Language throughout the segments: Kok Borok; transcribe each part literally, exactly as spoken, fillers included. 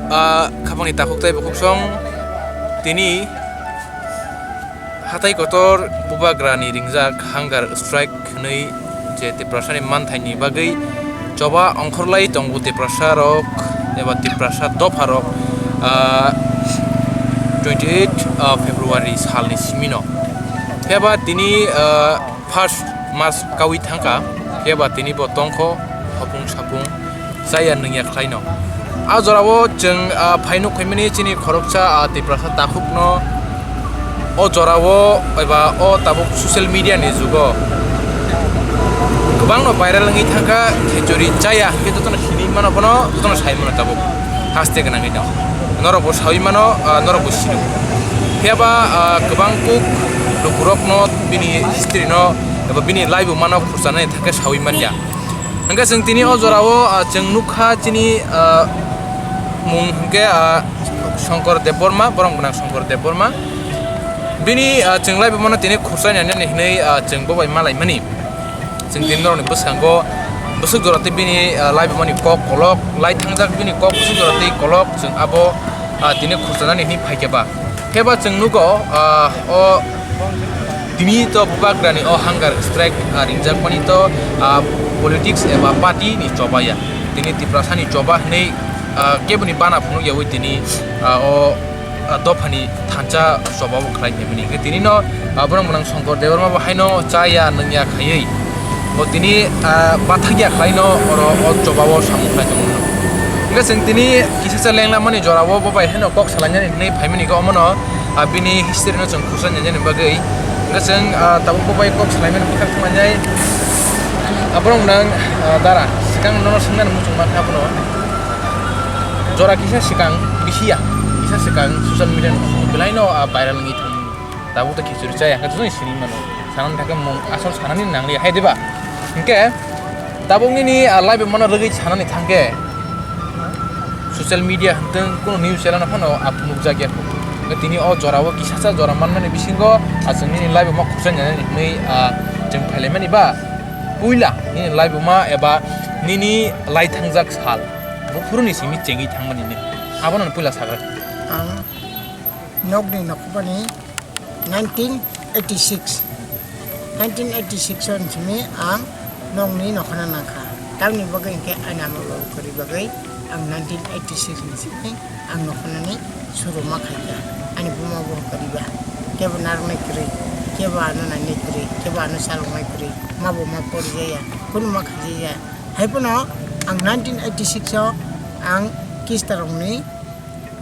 Ah, khapangni takhuk tei bukhuk song tini hatai kotor bubagrani ringjak hunger strike hwnwi je Tiprasani manthaini bagwi choba ongkhorlai tongo Tiprasa rok eba Tiprasa dopha rok, ah, twenty eight, ah, February salni simino. Phiya ba tini, ah, first March kawi thangkha, phiya ba tini bo tongkho hopung sapung chaya nungya khlaino. A jorao chwng, ah, phaino khaimani chini khoroksa, ah, Tiprasa takhukno o jorao eba o tabuk social media ni jugo kwbangno viral wngwi thangkha, khichuri chaya hwnkhe jotono sini mano bono, jotono sai mano tabuk haste gwnangwi no. Norok bo sawi mano, ah, norok bo sino. Phiya ba, ah, kwbang kuk lukurokno bini history no eba bini laibuma no khurchanani thangkhe sawi manya. Hwnkhe chwng tini o jorao, ah, chwng nukha chini, ah, mung hwnkhe, ah, Shankar Debbarma, borok gwnang Shankar Debbarma. Bini, ah, chwng laibuma no tini khurchanani hinwi, ah, chwng bo bai malaimani. Chwng tini norokni bwskango bwswk jora tei bini, ah, laibumani kok kolok, lai thangjak bini kok bwswk jora tei kolok, chwng abo, ah, tini khurchanani hinwi phaikhe ba. Khe ba chwng nugo, ah, o tini to bubagrani o hunger strike, ah, ringjakmani to, ah, politics eba party ni choba ya. Tini Tiprasani choba hinwi, ah, keboni bana phunuk yawi tini, ah, o ah, dophani thansa choba bo khlai phaimani. Hwnkhe tini no, ah, borok gwnang Shankar Debbarma bo haino chaya nungya khaiwi bo tini, ah, bathakya khlaino oro o choba o samung khlai tongmano. Hwnkhe chwng tini kisa cha lenglamani jorao bo bai haino kok salainani hinwi phaimani khe omono, ah, bini history no chwng khursa nini bagwi. Hwnkhe chwng, ah, tabuk bo bai kok salaimani bwkhak thanglainai. Ah, borok gwnang, ah, dara, swkang nono swngnani muchungma kha bono. Jora kisa swkang bisi ya, kisa swkang social media ni belai no, ah, viral wngwi thang. Tabuk to khichuri chaya hwnkhe chwng sini mano. Sanani thangkhe mung asol sanani nangliya hai diba? Hwnkhe tabuk nini, ah, laibuma no rwgwi sanani thangkhe social media hwntwng kunu news channel no phano aphunukjak ya kho. Hwnkhe tini o jora o kisa cha jora manmani bisingo, ah, chwng nini laibuma khursa nani hinwi, ah, chwng phailaimani ba puila nini laibuma eba nini lai thangjak sal. Buphuruni simi chengwi thangmani ni. Abono puila sagra. Ang nokni nokhormani nineteen eighty six. Nineteen eighty six o simi ang nokni nokhorna nangkha. Tamni bagwi hwnkhe ani ama babu kwrwi bagwi ang nineteen eighty six ni simi ang nokhornani suru ma khaikha. Ani buma bo kwrwi ba. Kebo narwknai kwrwi, kebo ano nainai kwrwi, kebo ano chaloknai kwrwi. Ma bo ma porijaya, kunu ma khaijaya. Haiphano ang nineteen eighty six o ang Kristarokni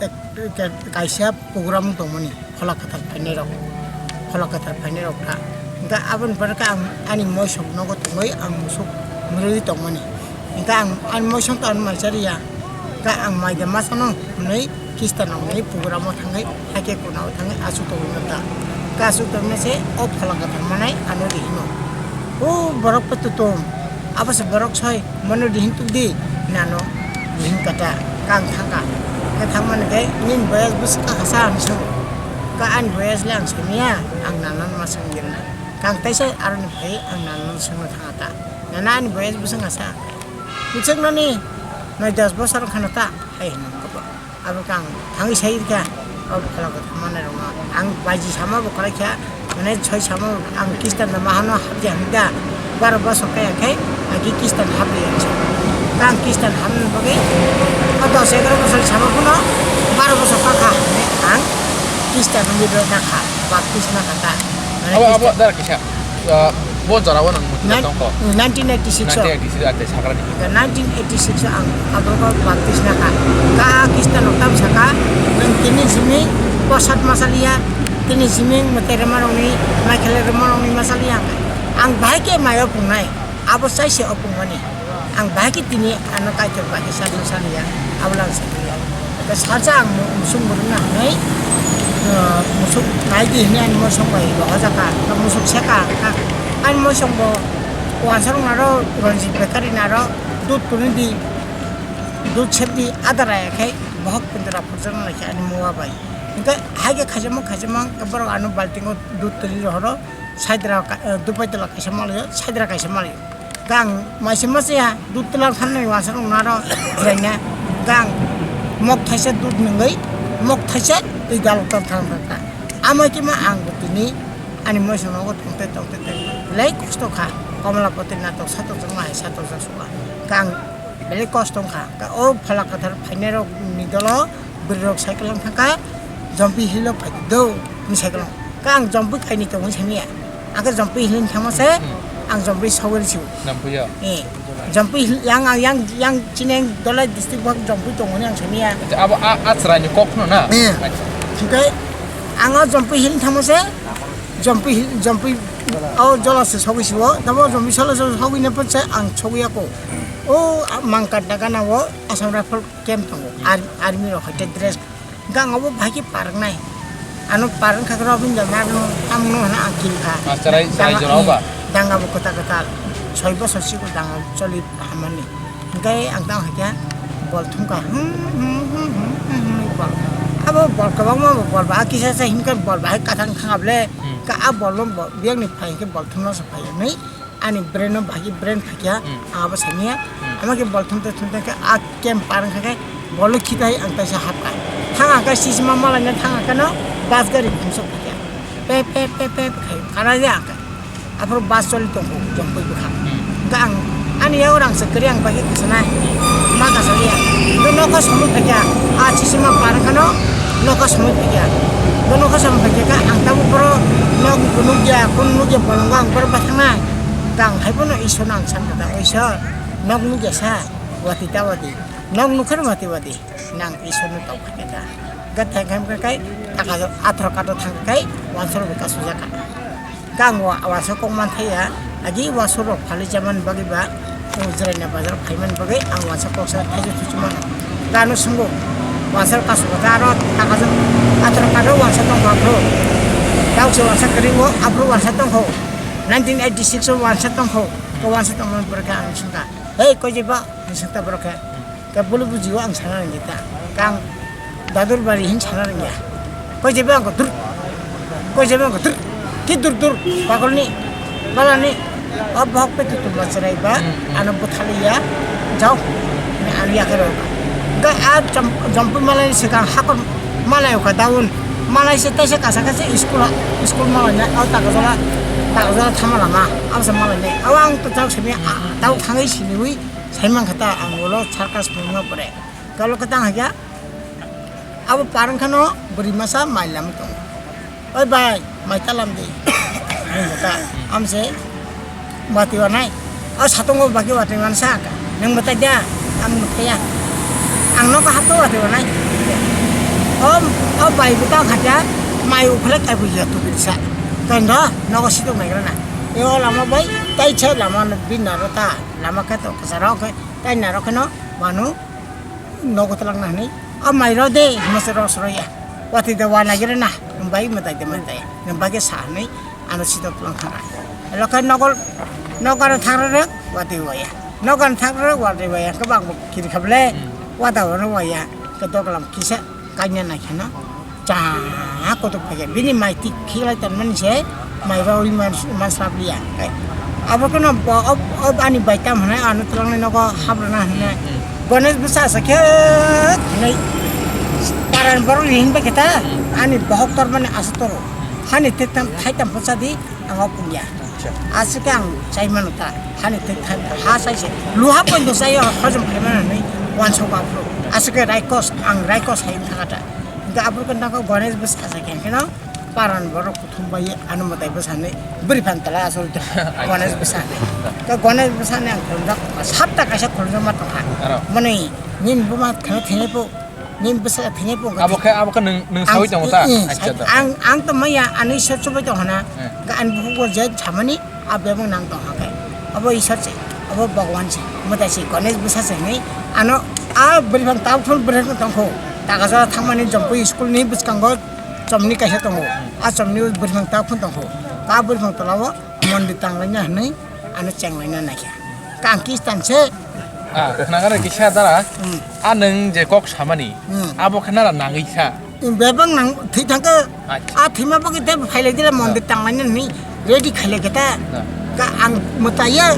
ek, ek, kaisa program tongmani, Phola Kwthar phainairok, Phola Kwthar phainairok kha. Hwnkhe aboni pore khe ang ani moisok nogo tongwi ang musuk mwrwi tongmani. Hwnkhe ang ani moisok to ano mai chariya. Hwnkhe ang mai de ma sano hwnwi Kristarokni program o thangwi, hakhe kunao thangwi aswk tongwi manta. Hwnkhe aswk tongwi mase o Phola Kwthar manai ano rihino. O borok phe tutung, abo se borok soi, mono dihin tukdi, nano dihin kata, kang thangka. Khe thangmani khe, nini boyas bwswk kha sa hinwi swngo. Ka ani boyas le ang simiya, ang nano ma swngna. Kang taisa aroni phai ang nano swngna thangata. Nana ani boyas bwswk kha sa. Bwswk nani noi dos bosor khana ta, hai hinwi kabo. Abo khe ang thangwi sai rikha, o Phola Kwthar manai rokno. Ang baji sama bo kwlai kha, mane soi sama bo ang Kristan no mahano hapya hwnwi da. Baro bosor kaya khai, agi Kristan hapya hwnwi sa. Ta ang Kristan hapna bagwi, o dos egaroh bosor sama phano baro bosor kakha hwnwi ang Kristan wngwi rwkha, baptisma kha ta. Mane Abo, abo Kristan dara kisa. Ah, bo jora o nang muchung Nine-, tongkho. nineteen eighty-six o. Nineteen eighty-six, ah, tei sakra ni. Nineteen eighty-six o ang abrogo baptisma kha. Ka Kristan rok tam saka, nang tini simi posat masaliya, tini simi mate rema rokni, Michael rema rokni masaliya ang. Ang bahai khe mayo pungnai, abo sai se o pungmani. Ang bahai khe tini ano Kaitor bahai khe sadin saliya, abo lang saliya. Khe salsa ang mu-, musuk mwrwkna hwnwi, uh, musuk nai di hwnwi ani mosong bai rohorjak kha, khe musuk seka kha. Ani mosong bo uansarok naro Ranjit Bekari naro dud tuni di, dud sep di, adar aya khai bohok pindra phurjakna lai khe ani mua bai. Hwnkhe hai khe khaijakma khaijakma khe borok ano baltingo dud tuli rohoro, saidra ka-, uh, dupai tola kaisa malaio, saidra kaisa malaio. Gang maise mase ya, dut tila tharnai uansarok naro jwraina. Gang Mok thaisa dud nungwi, mok thaisa twi dalok tong thang thang kha. Amo khe ma ang bo tini ani moisong nogo tongte tongte tei belai kosto kha. Komlapati natok satok jwk ma hai satok jak suka. Kang belai kosto wngkha. Ka o phala kwthar phainai rok ni dolo bwrwi rok cycle wng thangkha, Jompi Hill o phai do hinwi cycle wng. Ka ang Jompi kainwi tongwi samiya. Ang khe Jompi Hill ni thangma se, hmm, ang Jompi sogwi rw si o. Jompi ya? Eh. Jompi Hill yang, ang yang, yang chini dolai district bo Jompi tongmani ang samiya. Acha, abo a, a chwraini kok no na? Eh. Acha. Hingke ang o Jompi Hill thangma se, Jompi Hill, Jompi o jola se sogwi si o. Tamo Jompi solo solo sogwi na pon se ang sogwi ako. O mangkat daga na o Assam Rifle camp tongo. Ar-, army rok hoite dress Gang obo bahai khe parwngnai. Ano parwng kha khe Robindra Nath no tamno hwnwi ang kiri kha. Ah, chwrai, chwrai jora oba? Danga bo kwtal kwtal. Soi bosor sigo danga choli hammani. Hwnkhe ang tamo hai khe bol thumkha. Hmm, hmm, hmm, hmm, hmm, hmm, bol. Abo bol kwbangma bo bol bahai kisa sa hinkhe bol bahai kwthang thangable. Hmm. Ka a bol no bo biyang ni phai khe bol thumno sa phai nai. Ani brain no bahai brain phaikya, hmm, ang abo samiya. Hmm. Ama khe bol thumte thumte khe a camp par wngkha khe bol khitai ang taisa hapkha. Thang ang khe sisima malaina thang ang khe no bus gari khumsok phaikya. Pe, pe, pe, pe, pe khai khana ya ang khe. Aphuru bus choli tongkho, tongkho bwkha. Hmm. Hwnkhe ang ani yago rang se kwrwi ang bagwi khwsanai. Ma kasaliya. Hwnkhe nokho somwi phaikya. A sisima par wngkha no nokho somwi phaikya. Bo nokho somwi phaikya khe ang tabuk boro nok nukya, kun nukya bolongo ang boro bathangnai. Kang hai phano Isor no ang sankha da, Isor, nok nukya sa, wati ta wati. Nok nukha no wati wati. Nang Isor no tong kha khe da. Ga thang kha khe kai, taka atharo kato thang kai, wansor bo kasu jaka. Kang wa, wansa kok man thaya, agi wansor rok phali chaman bagwi ba, o jeraina bazar phaiman bagwi, ang wansa kok sa thaijo thuchuma. Gano sungo, wansa kasu kha aro taka atharo kato wansa tong kha phro. Tau se wansa kari wo, aphro wansa tong kho. Nineteen eighty six o wansa tong kho. Ko wansa tongmani pore khe ang sungkha, "Hei, koi jeba?" Hinwi sungkha borok khe. Khe bulu buji o ang sana rwngya ta. Khe ang dadur bari hin sana rwngya. Koi jeba ang kotor. Koi jeba ang kotor. Ki dur dur. Pagol ni. Bala ni. O bohok pe tutum ba cherai ba. Hmm, hmm. Ano bwthaliya. Jao. Ani yakhe rw. Khe a jom-, jompu malai swkang hakon. Malai o kha daun, malai se taisa kasa kasa school ha, school malai nai, o Takarjala, Takarjala thama lama, abo se malai nai. Abo ang to chak simi, a, tau thangwi siniwi, sai man kha ta ang ulo circus phunukma pore. Kalo khe tang hakya, abo par wngkha no bwrwi masa mai lamwi tongo. Oi bai, mai ta lam di. Ang kha ta, am se, Wati wanai. O satungo bagi wati wan sa ka. Nang mwtai da. Ang mwtai ya. Ang nokha hapto wati wanai. O, o bai buta khaja. Mai ukhole kai buja tu bisa. Kan do, nogo situng nai grana. Yo lama bai, tai chai lama no bin naro ta. Lama khe to kasaro khe. Tai naro khe no, manu. Nogo twlang na hwnwi, "O mai rw de," hwnwi se rw sro ya. Watwi de wana gere na, nwng bai mwtai de mwtai, nwng bai khe sa hwnwi ano sito twlang thang kha. Elo khe nogo, nogo ano thang rw rw, watwi waya. Nogo ano thang rw rw, watwi waya. Khe bang bo kiri kha bwle, hmm, wata wano waya. Khe doglam kisa kanya nai kheno. Cha kotok phai khe bini mai tik khiklai tonmani se mai rw ui man, man sap liya. Abo kheno bo, ob, ob ani bai tam hwnwi ano twlangnai nogo habrana hwnwi. Hmm. Ganesh bwsa asa khe hwnwi paran borok ni hinba khe ta ani bohok tormani asa toro. Hani thik tam thai tam bwsa di ang o pungya. Acha. Aswk ang chai mano ta, hani thik thai ha chai se. Luha poito chai o hojom khai mano hwnwi wansok aphuru. Aswk raikos, ang raikos hai wngkha ta. Hingke aphuru khe nokho Ganesh bwsa sa khe kheno paran borok kuthum bai ano mwtai bwsani bwrwi phan tala asol ta. Acha. Ganesh bwsani. Ka Ganesh bwsani ang khulumjak sapta kaisa khulumjak ma tongkha. Aro. Mani nini buma kheno thengwi po. Nini bwswk thengwi phunukha. Abo khe, abo khe nwng, nwng sawi tongo ta? Acha, da. Ang, ang to maya ani Isor chubai tongkha na. Eh. Ga ani bukhuk bo je samani, a bebak nang tongkha khe. Abo Isor se, abo Bhagwan se, mwtai se, Ganesh bwsa se hinwi. Ano a bwrwi phang tabuk phano bwrwi phang tongkho. Takajora thangmani Jompui school ni bwskango chomni kaisa tongo. A chomni bwrwi phang tabuk phano tongkho. A bwrwi phang tola o mondir tanglaina hinwi ano chenglaina naikha. Kang Kristan se. Ah, khnagar kisa dara. Hmm. A nwng je kok samani. Hmm. Abo khe nara nangwi kha. Bebak nang thwi thangkhe. Acha. A thwima bagwi tei phailai dile mondir tanglaina hinwi ready khailai khe ta. Ah. Ka ang mwtaiya.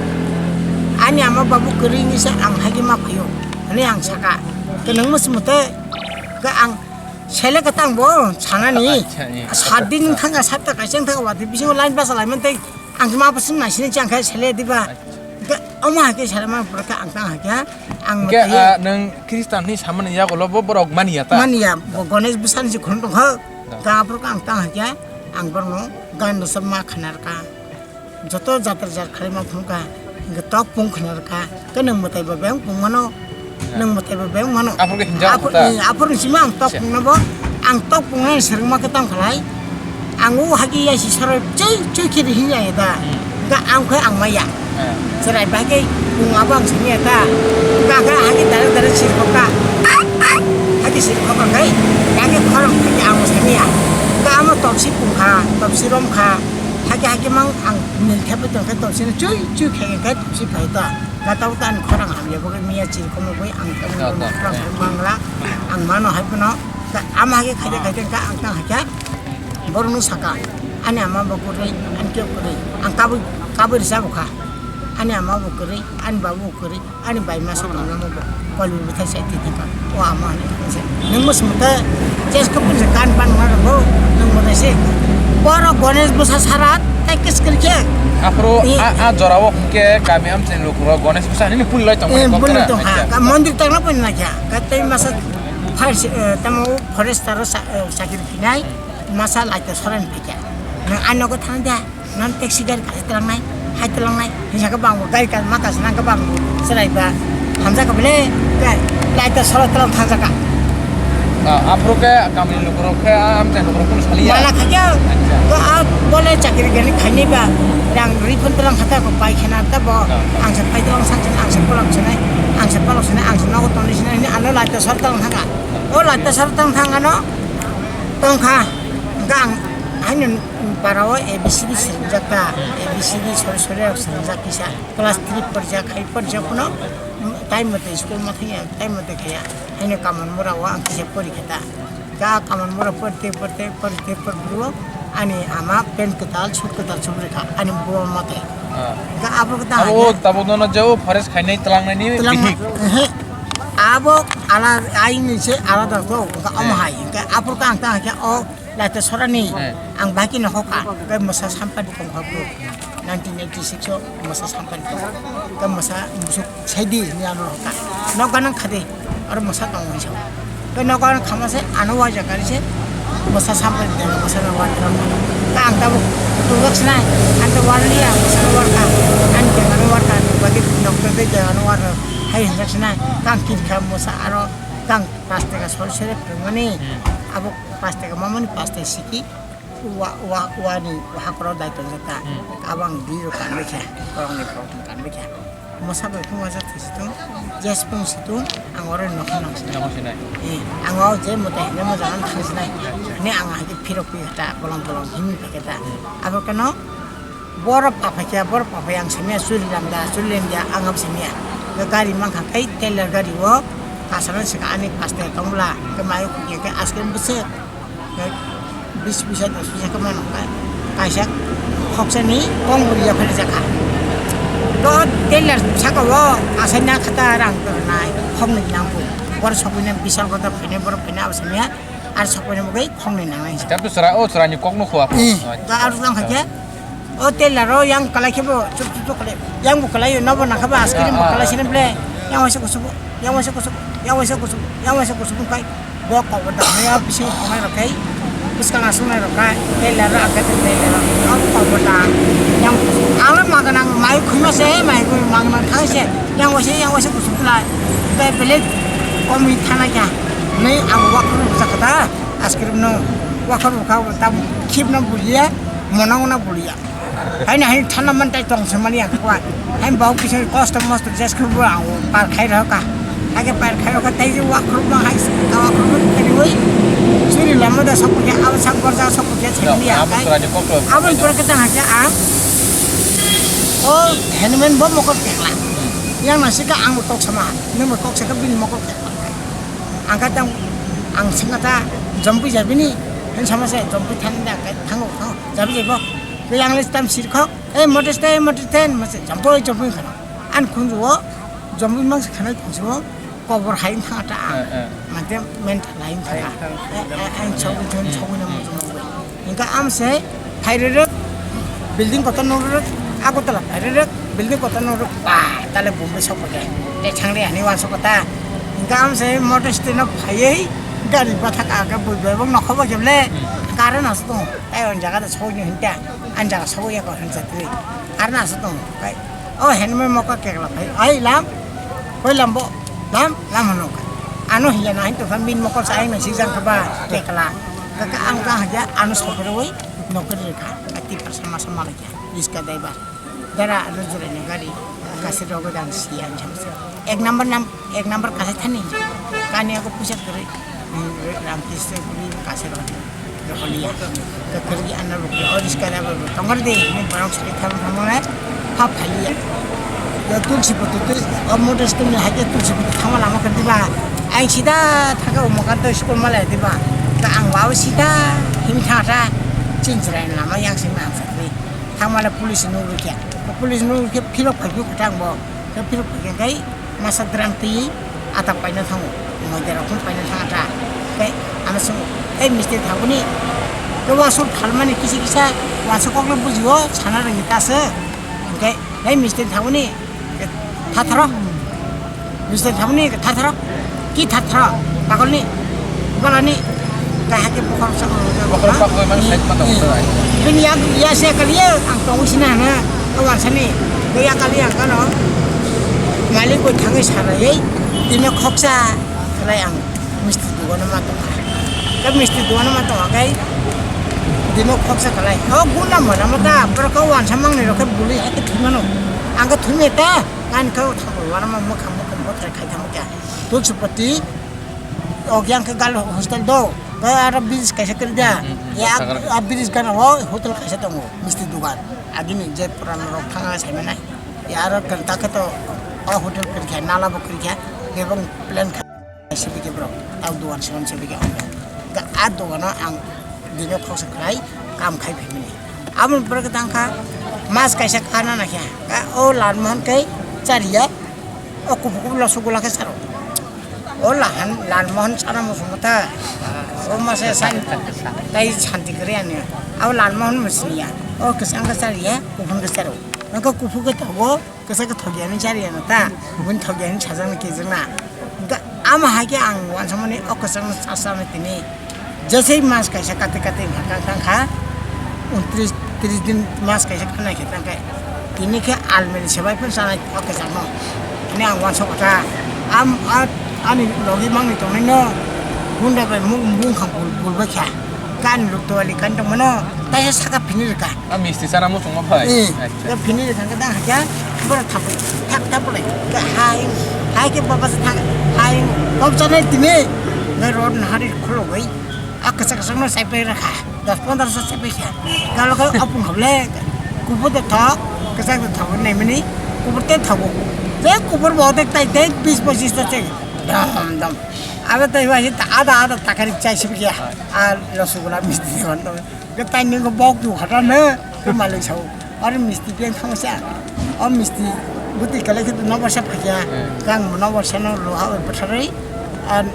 Ani ama babu kwrwi ni se ang haikhe ma phaio. Ani ang saka. Ke nwng mwswk mwtai. Khe ang sele khe tang bo sanani. Acha, eh. Sat din thangkha, sapta kaisa thangkha, wati bisingo line basa lai mantei. Ang ma bwswng naisini chang khe sele diba. Acha. Khe omo hai khe sele ma pore khe ang tang hai khe ang Hingke, mate ah, nwng Khristan hwnwi samani yagulo bo borok mani ya ta? Mani ya, bo Ganesh bwsani se khulum tongkha. Ah. Khe aphuru khe ang tang hai khe ang borokno gan rwchapma khna rwkha. Joto jatar jar khlaima phunukha, hingke tok pung khna rwkha, khe nwng mwtai ba beng pung mano, nwng mwtai ba beng mano. Aphuru khe hinjak Aphuru, kha ta? Eh, aphuru simi ang tok Acha. Pungno bo, ang tok pungnani swrwngma khe tamo khlai, ang o hagi yaisi saroi chui chui khe hinjak ya da, Hmm. Hingke ang khe ang maya. Ah. Chwrai bai khe pung abo ang simi ya da, hingke ang khe hagi dare dare sirkokha, hagi sirkokha khe, hagi khorang khe ang simi ya, hingke amo topsi pung kha, topsi rom kha. Hake hake mang ang nil thepai tong khe tong sini chui chui khe khe tong si phai ta. Ka tau tan khorang hamya bo khe miya chil khomo boi ang tong Ah, ah, khorang ah. Mangla ang mano hai pono ka ama hake khaide khaide ka ang tang hakya borok no saka ani ama bo kwrwi ani khe kwrwi ang kabui kabui risa bo kha ani ama bo kwrwi ani babu bo kwrwi. Ani bai masa tongna mo bo kol bo thai sai twi twi ka. O ama ani thang se. Nung mo sumta ches ko pun se kan pan ma bo nung mo se. Boro Ganesh bwsa sara tai kis kir khe. Aphuru Ni- a, a jora o ke kami am chen lukro Ganesh bwsa ni puli lai tong Eh, mani bun kokna. Tong ha. Acha. Ka mondir tang na pun na kya. Ka tai masa phai se, eh, tamo forest taro sa, eh, sakir kinai masa lai ta soran phikya. Nang ano ko thang dia. Nan taxi gari kaisa twlangnai, hai twlangnai, hinsa khe bangbo gari ka maka se nang khe bangbo chwrai ba hamjak kha bele, ke light ta solo twlang thangjak kha. Ah, aphuru khe kamini lukurok khe, ah, amchai lukurok kunu saliya. Mala kha khe, Acha. Ko a bole chakri gani khaini ba, rang ri phun twlang kha ta ko pai khena ta bo, Ah. Ang se pai twlang sang se, ang se polok se nai, ang se polok se nai, ang se nogo toni se nai, ano light ta solo twlang thangkha. O light ta solo twlang thangkha no, tong kha, hingke ang haino. Para o A B C D swngjak ta, A B C D sori sori rok swngjak kisa. Class three porjak, hai porjak phano, time mote school ma thangya, time mote khaya. Haino Kamanbura o ang kisa porikha ta. Ga Kamanbura porte, porte, porte, porte o ani ama pant kwtal, suit kwtal chumrikha, ani buwa mote. Ah. Ga abo kwtal Abo hanya. Tabuk nono je o forest khainai twlangnani Twlang bihik. Ehe. Abo ala, aini se alada to, ga omo Eh. Hai, ga abo ka ang ta khe o Laito sorani Eh. Ang baki no hoka, ke mosa sampani tong kha bro. Nineteen eighty six o mosa sampani tong kha. Ke mosa musuk saidi ni ano hoka. Nok ganang khade, aro mosa tong wai sa. Ke nok ganang khama se, ano waja kari se, mosa sampani tong, mosa no wan tong. Ke ang tabo tungak sinai, ang to wan liya, mosa no wan ka, ang ke ano wan ka, bagi nok to de ano wan, hai hinjak sinai, kang kiri kha mosa aro, kang plastic a sol sere tongmani, Hmm. Abo plastic a mamani plastic siki, Wa, wa, wani hakrok dai tongjak ta. Hmm. Abo ang di rok kanwi kha, borokni borok kanwi kha. Mosa bai phung wajak thai situng, jes phung situng, ang oro nokha nang sinai. Nokha sinai. Eh, ang o je motai hwnwi moja ang thang sinai. Acha. Hwnwi ang hai phirok pi ta, bolong bolong himwi phaikhe ta. Hmm. Abo kheno borok aphaikhe, borok aphai ang simiya churi lamda, churi lamda ang abo simiya. Gari mankha kai teller gari o, kasaro sika ani paste tongbla, kemai khukya khe aske bwswk. Bis bisa dos bisa khe mano khe kaisa khoksa ni kong buri ya phai jakha. To teller saka o asai na khata rang to nai khok ni nang pu. Bor sokoi na bisal kota phai na bor phai na asai ya ar sokoi na mugai khok ni nang nai. Tam to sara o sara ni kok no khwa. Eh, ta aru jang kha khe. O teller o yang kalai khe bo chuk chuk chuk kalai. Yang bo kalai no bo nang kha ba aske bo kalai sini ble. Yang waisa kusubu, yang waisa kusubu, yang waisa kusubu, yang waisa kusubu kai. Bo kok bo da ya bisi khonai rok kai. Bwskang asung nai rok kai. Teller o akke teller o. Yang kok bo da. Yang ala maganang mai khuma se, mai khuma maganang thai se. Yang waisa, yang waisa kusubu lai. Kai bele komi thana kya. Nei ang wakhor jakata. Aske no wakhor kha tam khip no bulia. Monang na bulia. Haini haini thana man tai tong se mani ang kwa. Haini bau kisa kosto mosto jes khe bo ang par khai rw ka. Hake par khai rw ka tai je wak khrup ma hai ka wak khrup ma khai rw. Suri lama da sok khe aw sak gorja sok khe Ya, chhani ya abo kai. Sura ni kok to. Abo pura khe tang ha a. O henmen bo mokol khekla. Yang nasika ang tok sama. Nang kok saka bini mokol khekla. Ang kha tang ang singata jompi jabini. Hen sama se jompi thani da kai thango thango. Jabi jabo. Ke yang les tam sirkhok. Eh, motes te, motes te, mase jampoi jampoi khana. An khunju o, jampoi mang se khana khunju o. Kobor hai wngkha ta ang. Eh, eh. Mate mental hai wngkha ta. Hai wngkha. Eh, eh, ang sogwi thon sogwi na muchung nugwi. Hingkha am se phai rwrwk, building kotor nuk rwrwk, Agartala phai rwrwk, building kotor nuk rwrwk, ba, tale Bombay sok phaikhe. Tei thangri hani uansuk kota. Hingkha am se motor stand o phaiwi gari bathak aga bui bai bok nokho bai khe bole. Hmm. Current aswk tongo. Tei o jaga de sogwi hinta. Ang jaga sogwi ya ko hinsa twi. Current aswk tongo. Tei o henmai mokol kekla phai. Ai lam. Koi lambo, lam, lam hwnwi wngkha. Ano hiya na hinwi tongkha, bini mokol sa ayang nang sijak kha ba, kekla. Kaka ang ka haja, ano sokerwi, nokeri rwkha. Ati prasa masa malai kha, riska daiba. Dara ano jirai ni gari, kasir rogo dan siya ang chamsa. Ek number nam, ek number kasir thani. Kani ako pusa kere, ram kiste kuri kasir rogo. Roholiya. Kekergi anna rukya. O riska da bo tongor de, ni borok sari thang thang le, phap phaliya. Ya tulsi putu tu, o motor stand ni hake tulsi putu thangma lama khe diba. Ang sida thaka o mokan to school mala diba. Ka ang wa sida him tha tha. Chin chrai lama yang sing ma ang sakri. Thangma le police nuk rukya. Police nuk rukya philok phai philok thang bo. Khe philok phai kai. Masa dram twi ata paina thango, moida rok phano paina thang ata. Tei ano swngo, "Ei misti thabuni, ke wasuk phalmani kisa kisa, wasuk kokle bujio, sana rwngwi ta se." Hingke, "Ei misti thabuni, thatharo. Misti thabuni, thatharo. Ki thatharo? Pakolni." Balani kahake bukhor sa. Bukhor sa koi man side ma tong. Bini yak ya se kaliya ang tong sina na. Kawan sani. Ko ya kaliya kano. Malik ko thangi sarai. Dino khoksa khalai ang misti dugan ma tong. Ka misti dugan ma tong kai. Dino khoksa khalai. O guna mana mata pro kawan samang ni rokhe buli hake thimano. Ang ka thumi ta kan ka thangwa ma mukha mukha mukha khai thamukha. Tulsipati. O yang ke gal hostel do. Ba ara bridge kaisa kiri da. Hmm, hmm, hmm. Ya, sakar. A bridge gana o hotel kaisa tongo, misti dugan. Agini je puran rok thanga sai mane. Ya aro kan ta ke to o hotel kiri kha, nala bo kiri kha. Bebang plan kha. Sai bike bro. Tau dugan sigon sai bike. Ga a dugan o ang dino khoksa khlai kam khai phai mani. Aboni pore ke tang kha mas kaisa khana na kha. Ga o Lalmohan kai chariya. O kuphur kuphur lasuk gula khe saro. O lahan Lalmohan sana muchungo ta. O masa san tai santi kre ani. Abo Lalmohan musniya. O kwchang kwchar ya, kuphur kwcharo. Nokho kuphur khe thogo, kwchak khe thogyani chariya no ta. Bun thogyani sajang ni kejang na. Ga ama hai khe ang wansamani o kwchang no chasana tini. Jesei mas kaisa kati kati wngkha kang tang kha, untris tris din mas kaisa khanai khe tang khe, tini khe almeri sebai phano chanai o kwchangno. Ani ang uansuk kha, am, a, ani logi mangni tongnaino gunda bai mung bungkha bul, bul bai kha. Kani luk towali kani tongmano, taisa saka phini rwkha. A misti chana muchungma phai. Eh, acha. Ya phini rwkha khe dang hakya, bora thapu, thap thap le. Hai, hai khe baba se thang, hai, kok chanai tini, ngai rod nahari khulogoi. A kwchak kwchak no chaipai rakha, dos pondro so chaipai kha. Galo khe apung hable, kubur de thok, kwchak de thok nai mani, kubur te thogo. Je kubur bo de tai te bis pochis ta che. Dam dam. Abo tai ba ada ada takari chai sibya. A rasgulla misti hon to. Ke tai ni ko bok du khata ne, ke malik sao. Aro misti beng thangsa. O misti bwtwi kalai khe nobar sa phakya. Hmm. Kang nobar sa no loha bai bwtharwi. An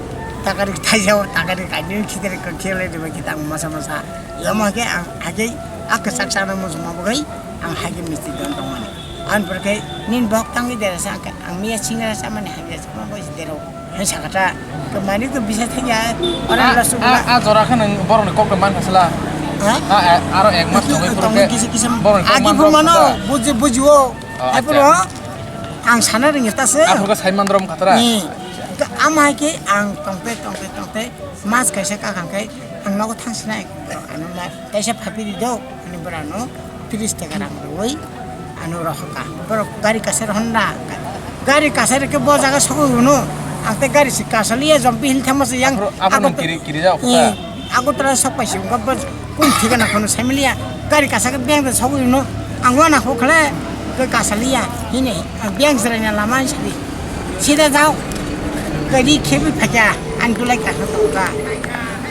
takari thaisa o takari kaini khitere ko khelai de bai kitang masa masa. Yama ke ang hake a kwchak sana muchungma bagwi ang hake misti don tongmani. An pore ke nin bok tangwi dera sa ang miya singra samani hake sama bai dero. Hai sakata, kemani to bisa thangya, ora A, la sukla. A, a jora khe nang borok ni kok rok man khasla. Ha? A, a, aro ek mas tongwi phuru Tongwi khe kisa kisa. Borok ni kok Agi man phuru rok mano, kha. Buji, bujiwo. Oh, Hai acha. Phuru ang sana ringya ta se. A phuru khe sai man rom khatra. Ni, ke ama hai ke ang tongte, tongte, tongte, mas kaisa kakhang kai, ang nogo thangsinai. Ano ma, kaisa phapi di do, ani bora no. Tris taka rang rwi ano rohorkha. Borok gari kasar Honda. Gari kasar khe bo jaga sogwi hwno. Ang tei gari se kasaliya jompi hil thangma se yang Aphuru, aphuru Agartala, kiri, kiri jao eh, kha. Agartala sok pai se wngkha bo kung thikana kheno saimaliya. Gari kasar khe beng de sogwi hwno. Ang wana kho khle ke kasaliya hini ang beng jeraina lama sidi. Sida jao. Gari khebwi phakya ang dulai kasar tongkha.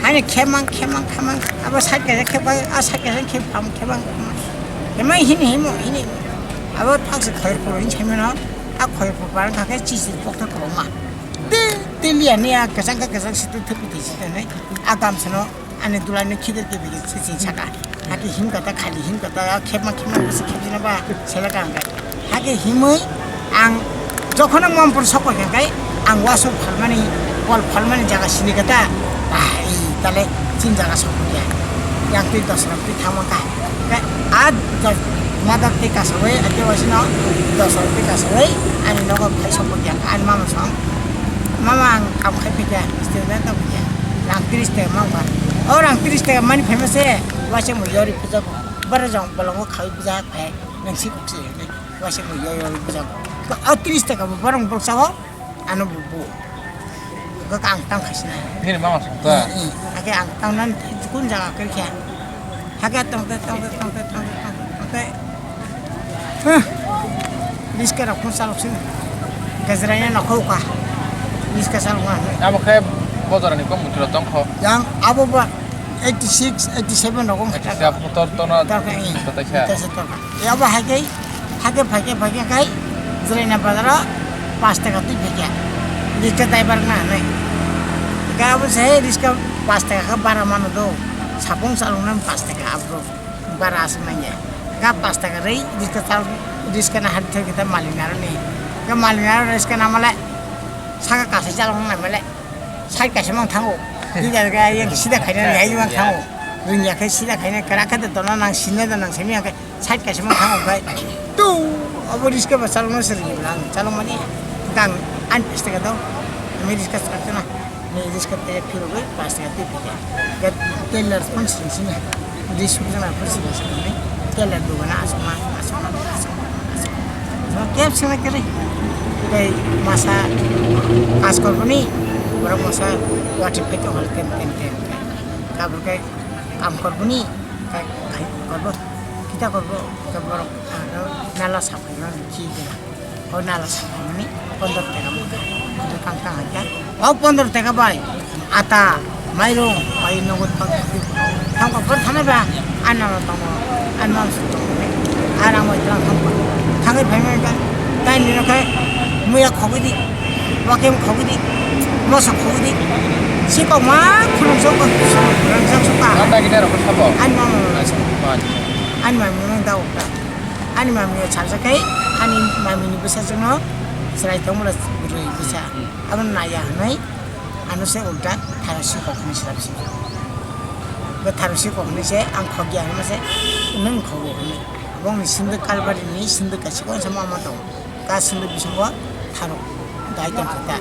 Ani khemang, khemang, khemang. Abo side kaisa kheba, a side kaisa khebam, khebang, khemang. Hemai hini himo, hini. Abo thaksa khoirpur hin saimano, a khoirpur parang kha khe chichir pokta kwbangma. Tei liya ni a kwchang khe kwchang situ thupi twi si tongnai. A gamsano ani dulai no khidir khidir se chini saka. Hake himkha ta khali himkha ta khepma khepma se khepjina ba sela ka hangkai. Hake himwi ang jokhon Mompur sokoi hangkai ang wasuk phalmani, kol phalmani jaga sini kata. Ai tale chin jaga sokoi ya. Yang twi dos rok twi thangma ka. Ka a dos madar twi kasawai ate wasino dos rok twi kasawai ani nogo phai sokoi ya. Ani mama song. Mama ang kam khai phikya, student tong phikya. Rang tris taka mang ba. O rang tris taka mani phaima se, waisa mo yori puja ko. Bara jong bolongo khawi puja khai, nang si kok se. Waisa mo yori yori puja ko. O tris taka bo borong borok sao, ano bo bo. Ga ang tang khai sina. Nini mama song ta. Ake ang tang nan kun jaga khe kya. Hake tongte, tongte, tongte, tongte, tongte, tongte. Huh. Riska rok phun salok sini. Gajraya nokho ka. Riska salok ma. Abo khe bojor ni kom mutro tong kho. Yang abo ba eighty six, eighty seven rok wng kha. Eighty seven tor tona. Tor kha, eh. Tor kha. Tor kha. Ya ba hai kai. Hake phai khe phai khe khai Jwraina bazaro pash taka twi phai khe riska driver na hinwi. Ga abo se riska pash taka khe bara mano do, sapung chaloknani pash taka abo bara aswk nangya. Ga pash taka rwi riska chal riska na hari thai khe ta malik narwkni. Ga malik narwk riska na malai saka kasai chalokna nai malai side kaisa mang thango. Leader ga yang sida khaina rwi hai mang thango. Rwngya khe sida khaina kwrak khe dono nang sinna da nang simi yang khe. Side kaisa mang thango khe, tu abo riska ba chalokno se ringi bwla ang chalokmani gang ani pash taka do, ami riska chakna, ami riska te phirogwi pash taka twi phikha, khe teller phone sing sini, risk jana phone sing sini, teller dogana asma asma asma asma, kep sini kere, tei masa kas korboni, borok masa wati phaito hol tem tem tem tem, tabuk khe kam korboni, kai kai korbo, kita korbo, khe borok. Ano nala saphai mani khi gana. O nala saphai mani pondro taka mangkha. Ano kang kang hai kha. O pondro taka bai ata, mairung, bai nogo thang thang. Thang kha bor thana ba. Ano no tongo. Ano no su tongo. Ano mo tang thang kha. Thang phai mani ka. Tai ni no khe muya khogwi di. Wakem khogwi di. Moso khogwi di. Sikok ma khulum sok khulum sok ka. Anda kita rokok sabo. Ano no. Ani mami no daw ka. Ani mami o salsa kai, ani mami ni bwsajwk no chwrai tongmani bwrwi bwsa. Abo naiya hwnwi ano se ulta tharo sikok hwnwi swrapsi. Bo tharo sikok hwnwi se ang khokya hwnwi se nwng khogo hwnwi. Bongni sindwk kalbari ni sindwk kaisa kok sama ma tongo. Ka sindwk bisingo tharo. Dai tong kha ta.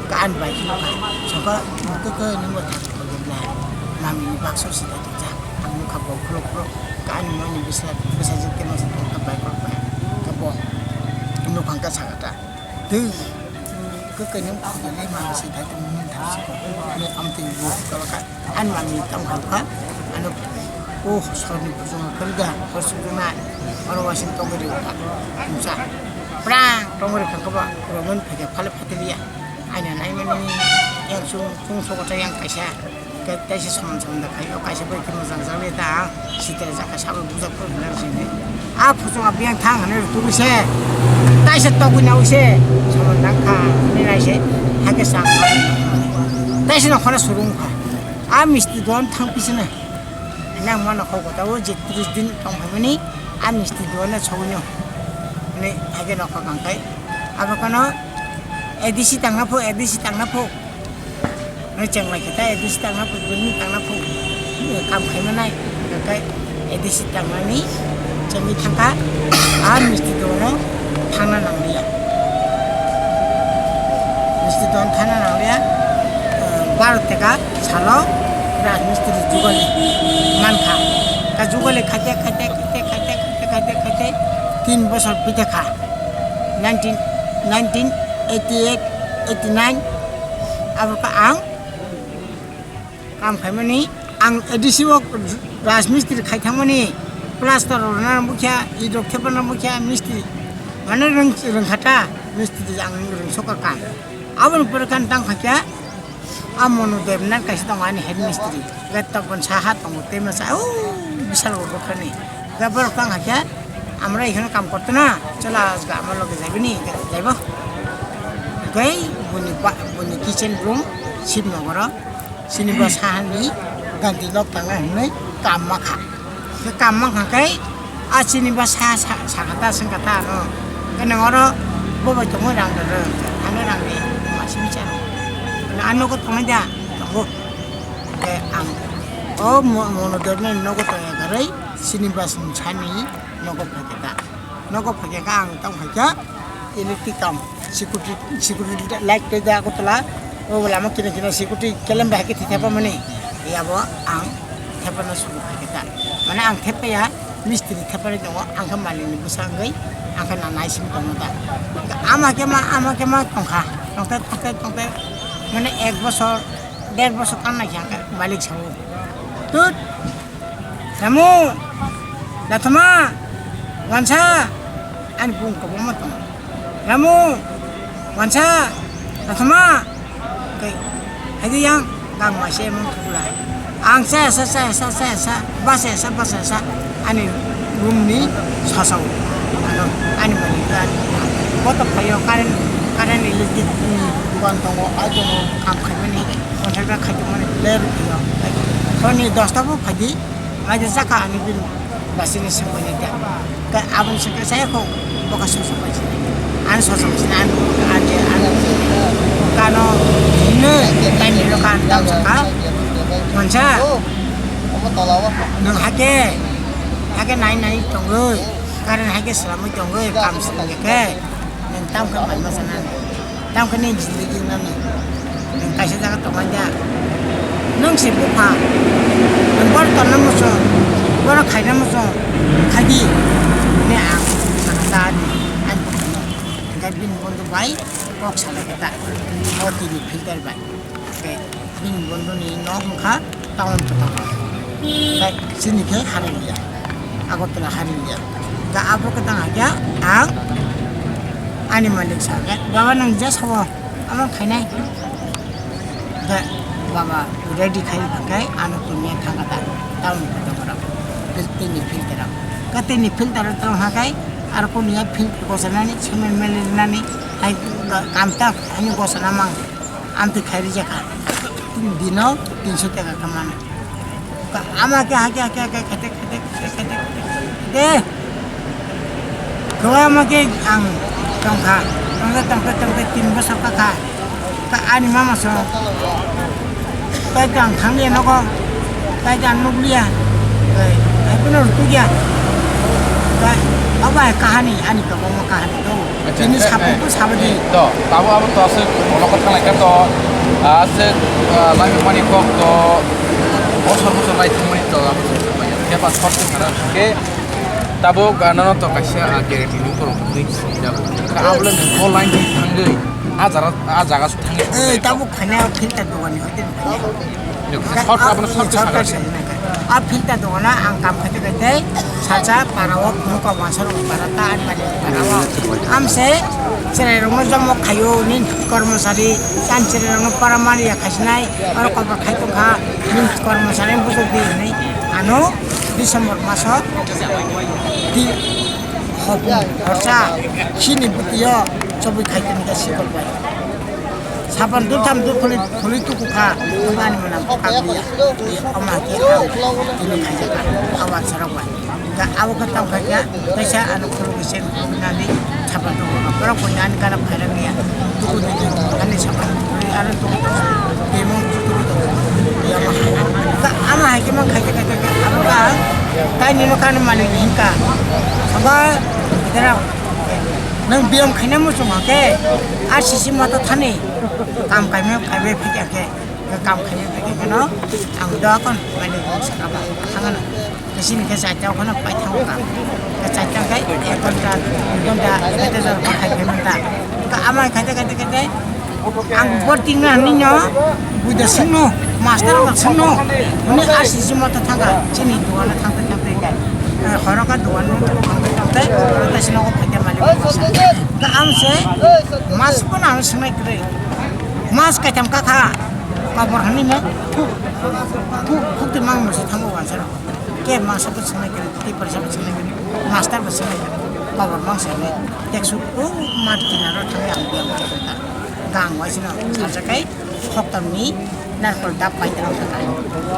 Ka ani bai kheno kha. Saka mukha khe nungbo thang kha bla. Mami ni baksa si dai tong kha. Ang nukha bo khuluk khuluk. Ka ani mami ni bwsa bwsa jik temo sa tong kha bai kok bai. Ka bo nukhang ka saka ta. Twi khe khe nung khujali mami si dai tong nung thang si ko. Ni am twi bo ka ka. Ani mami tamo hai kha, ano o sorni bujung khe da, hor sukjuna, oro wasing tongri kha, msa. Prang tongri kha kaba, roman phege phale phatiliya. Aina nai mani yang sung, sung sokota yang kaisa, kaisa soman soman da khai, kaisa bai khe mojang jang le da, sitra jaka sabo bujak ko hina sini. A phuchung a biyang thang hwnwi rw tubui se. Taisa togwi naui se. Soman nang kha hwnwi nai se. Hakhe chang kha. Taisa no khona surung kha. A misti dogan thang pisina. Nang mano kho kota o je tris din tong phaimani. A misti dogan no sogwi no. Hwnwi hakhe nokha kang khai. Abo kono A D C tangna pho, A D C tangna pho. Nai chenglai khe ta A D C tangna pho, buini tangna pho. Kam khaima nai, kai A D C tangnani chengwi thangkha. A misti dono thangna nangliya. Misti don thangna nangliya. Baro teka salo rajmistri jugali mankha. Ka jugali khaite, khaite, khaite, khaite, khaite, khaite, khaite, tin bosor bite kha. Nineteen, nineteen eighty eight, eighty nine, abo khe ang kam khaimani, ang A D C o rajmistri khai thangmani, plaster rwna bukya, idok thepana bukya, mistri, mane rwng, rwngkhata, mistri ang rwngsokha kam. Aboni pore khe ang tang khaikha, a Monu Debnath kaisa tongo ani head mistri, gai tokon saha tongo, tei masa, o, bisal rwkhani. Gai borok tang khaikha, Amra ekhane kam korte na, chalo ajke amar loge jaibe ni, jaibo. Kei buni ba-, buni kitchen room sip nogoro. Sini ba sahani ganti nok tanga hinwi kam makha. Khe kam makha kei a sini ba sa, sa, sakata sengkata ano. Khe nang oro bo bai tongwi rang rw, ano rang ni masing chano. Ano nogo tongnai da, tongo. Khe ang o mo-, mono dorni nogo tongya garwi sini ba sini sani nogo phai khe ta. Nogo phai khe ang tong phai khe. Electric kam, security, security light tei da Agartala, o lama kina kina security kelem bai khe thepamani, yabo ang thepana suru khe ta. Mane ang thepaya, mistri thepani tongo, ang khe malik ni bwsa wngwi, ang khe nanai simi tongo ta. Ama khe ma, ama khe ma tongkha, tongte, tongte, tongte, mane ek bosor, der bosor kanna khe ang khe malik sao. Tut! Ramu, nathoma, wansa, ani bung kwbangma tongo. Ramu, wansa, nathoma, tei, haidi yang, gang maise mung thukla. Ang sa, sa, sa, basa, sa, basa, sa, ani room ni sasao. Ano, ani malik, ani, botok phaio, current, current electric ni dukan tongo, ai tongo, kam khaimani, contractor khaitongmani, ler phaio. Honi dosta bo phaidi, Mai de saka ani bil basini sengkoni ta. Ka aboni sengke saya ko boka sosa bai sini. Ani sosa bai sini ani ani ani kano ne time lo kan tam saka. Mansa. Nang hake hake nai nai tongoi. Karen hake selamoi tongoi kam sini ke. Nang tam ka mai masa nang. Tamo khe nini jindagi nani. Nwng kaisa jaga tongmani da. Nwng se bupha. Nwng boro tonna muchung, boro khaina muchung, khaidi. Hwnwi ang sakha ta di. Ani bupha no. Hwnkhe bini bondhu bai kok salai khe ta. O tini filter bai. Hwnkhe bini bondhu ni nok wngkha. Town kwtal. Tei chini khe Hariliya. Agartala Hariliya. Ga abo kwtang hakya ang ani malik sa khe, "Baba, nwng je sabo, amo khainai." Ga baba ready khai khai ano kunya thangkha ta town kwtal. Tini filter. Ga tini filter tong hakai, aro kunya filter kosanani, semen meli nani, hai kamta ani kosana mang. Amtwi khairi jakha. Dino tinso taka khe mano. Ama khe hakhe hakhe hakhe khete khete khete khete khete. De. Khe ama khe ang tongkha. Tongkhe tongkhe tongkhe tin bosor kakha. Ani mama so. Tei ang thangya nogo. Tei ang nukliya. Tei, tei kuno rutukya. Tei, abo hai kahani, ani kwbangma kahani tongo. Acha, tini eh, sapung eh, ko sabadi. To, tabo abo to aswk, ono kok thanglai khe to, ah, aswk, ah, lai mani kok to, bosor bosor lai thangmani to, abo to, khe ba sor se khara. Khe, tabo, ah, nono to kaisa, ah, guarantee ni borok ni sida. Khe abo le nung ko line thangwi, ah, jara, ah, jaga thangwi. Eh, tabo khanya filter dogani hoite. Short, abono short khe short sakha. A filter dogana ang kam khaite khaite sacha para o phunuk o wansaro para ta ani mani para o. Amse cherai rokno jomo khaio ni kormosari, tan cherai rokno para mani ya khaisinai, oro kobor khai tongkha ni kormosari bujok di hinwi ano December maso di hopung horsa chini bwtwi o chobwi khai tongkha sikol bai. Sapan dultham dulkhuli khuli tuku kha, ani mwnam kha biya. Oma khe ang tini khaijak kha, awan sarok bai. Ga abo khe tong khaikha, kaisa ano khuluk se nani sapan tuku kha. Borok bo ani gana phairang ya. Tuku tuku ani sapan tuku, ano tuku tuku. Demo tuku tuku. Ya ma. Ga ama hai khe ma khaijak khaijak kha. Abo ga tai nino kani malik hinka. Aba dera. Nwng biyam khaina muchung hake, R C C mata thani kam kaimai kaibai phikya khe, kam khaimai phikya kheno ang doa kon mani sakaba thangana. Kesini khe chaita kheno pai thango kam. Ke chaita khe ek ghonta, dui ghonta, kete jor khai khai manta. Ka amai khaite khaite khaite, ang bor tingna nino, buida singno, master ba singno, hwnwi R C C mata thangka, chini dogano thangte thangte, eh, horoka dogano thangte thangte, oro taisi nogo phaikha malik masa. Ka ang se, mas pono ang singnai kwrwi, mas kaitham kakha, kabor hwnwi no, thuk, thuk, thuk twi mang musi thango wansaro. Ke masa bo singnai kwrwi, tei porisa bo singnai kwrwi, master bo singnai kwrwi, kabor mang se hwnwi, teksu, o, mat kinaro thangwi ang biyang kha. Ang waisino sajakai khoktorni narkol dap pai tang sakai.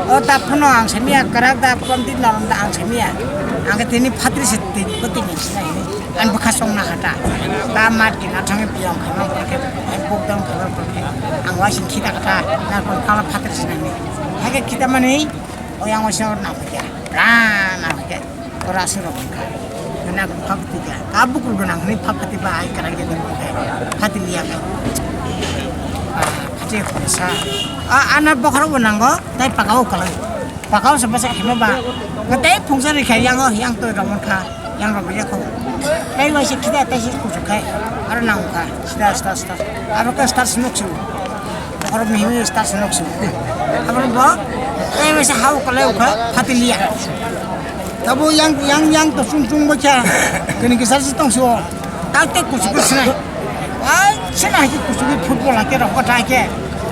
O dap phano ang samiya, kwrak dap, kwrwng di norom da ang samiya. Ang khe tini phatri se tini bwtwi ni sinai ni. Ang bwkha song na kha ta. Ta mat kina thangwi biyang kha ma khe, buk dam kha ma khe. Ang waising khita kha ta, narkol phala phatri sinai ni. Hakhe khita mani, o yang waisino na kha. Ra na kha. Ora sero bangkha. Gana phak tiga. Ka bukul gana hwnwi phak khati ba ai kara gede bangkha. Phati liya ka. Ah, phati khorsa. Ah, ana bokhorok bo nango. Tai pakao kalai. Pakao se basa hima ba. Ngatai phungsa ri kha yang o yang to ramon kha. Yang ro bia kho. Tai wai se khida tai se kuchuk khai. Aro nang kha. Sida sida sida. Aro ka star sinuk su. Oro mihimwi star se nok sung. Abo bo, tei masa hao kalai ukha, phati liya. Tabo yang, yang, yang to sung sung bo kya. Kini kisa si tong so. Tak tak kuchuk sinai. Ai, sinai ki kuchuk football ake rok ta ke.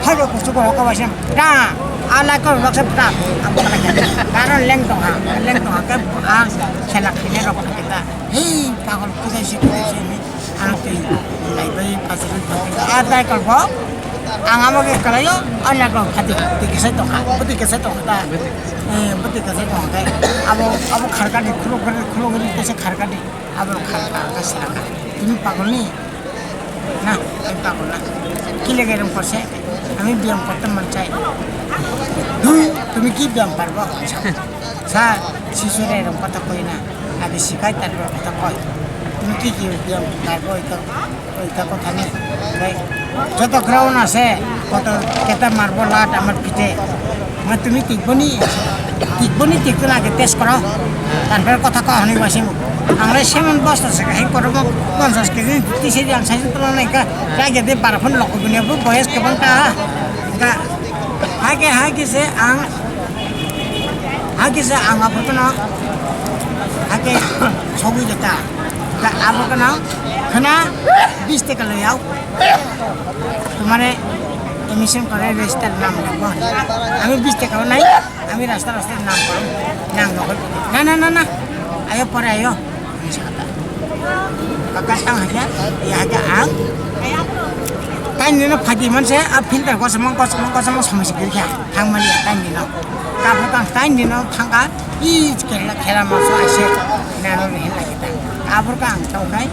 Habo kuchuk ho ka wasim. Da, ala ko rok se da. Abo ka ke. Karon leng tong ha, leng tong ha ke, ah, khela khine rok ta. Hei, pagol kudai se, kudai se ni. Ang tei lai bai pajagwi tong. A dai kal bo. Ang amo ke kalayo, a na ko khati, ti kisa tong ha. Ti kisa tong ta. Eh, ti kisa tong ta. Abo, abo kharkani, khuluk khuluk khuluk kisa kharkani. Abo kharka ka sirang. Tini pagol ni. না, আমি পাগল না। কি লেগে এরকম করছে? আমি ব্যায়াম করতে মন চাই। ধুর, তুমি কি ব্যায়াম পারবো? স্যার, শিশুরা এরকম কথা কই না। আগে শিখাই, তারপর কথা কয়। তুমি কি কি ব্যায়াম পারবো? ওইটা, ওইটা কথা নেই। ভাই, যত গ্রাউন্ড আছে, কত কেতা মারবো লাট আমার পিঠে। মানে তুমি টিকবো নি? Tikboni tikto na ke test koro. Tarpore kotha kok hwnwi uaising. Ang le semon bosta se hai kormo ponchash kg tisai ang sai tolo nai ka. Kaya de bar phon lok bini bo boyes kwbang ta. Ka hai ke hai ke se ang hai ke se ang abo kono hai ke sogwi de ta. Ka abo kono khna bis taka lo yau. Tumare admission kore register nam lagbo. Ami bis taka nai. Ami rasta rasta nam koro, nam nokol. Na, na, na, na. Ayo pore ayo. Kaka tang haja, ya haja ang. Tang nino phadi manse, a filter kosamang, kosamang, kosamang, samasi kiri kha. Thang mani tang nino. Kapu tang tang nino thangka, i khela, khela maso ase. Nano ni hela kita. Abur ka ang tau kai.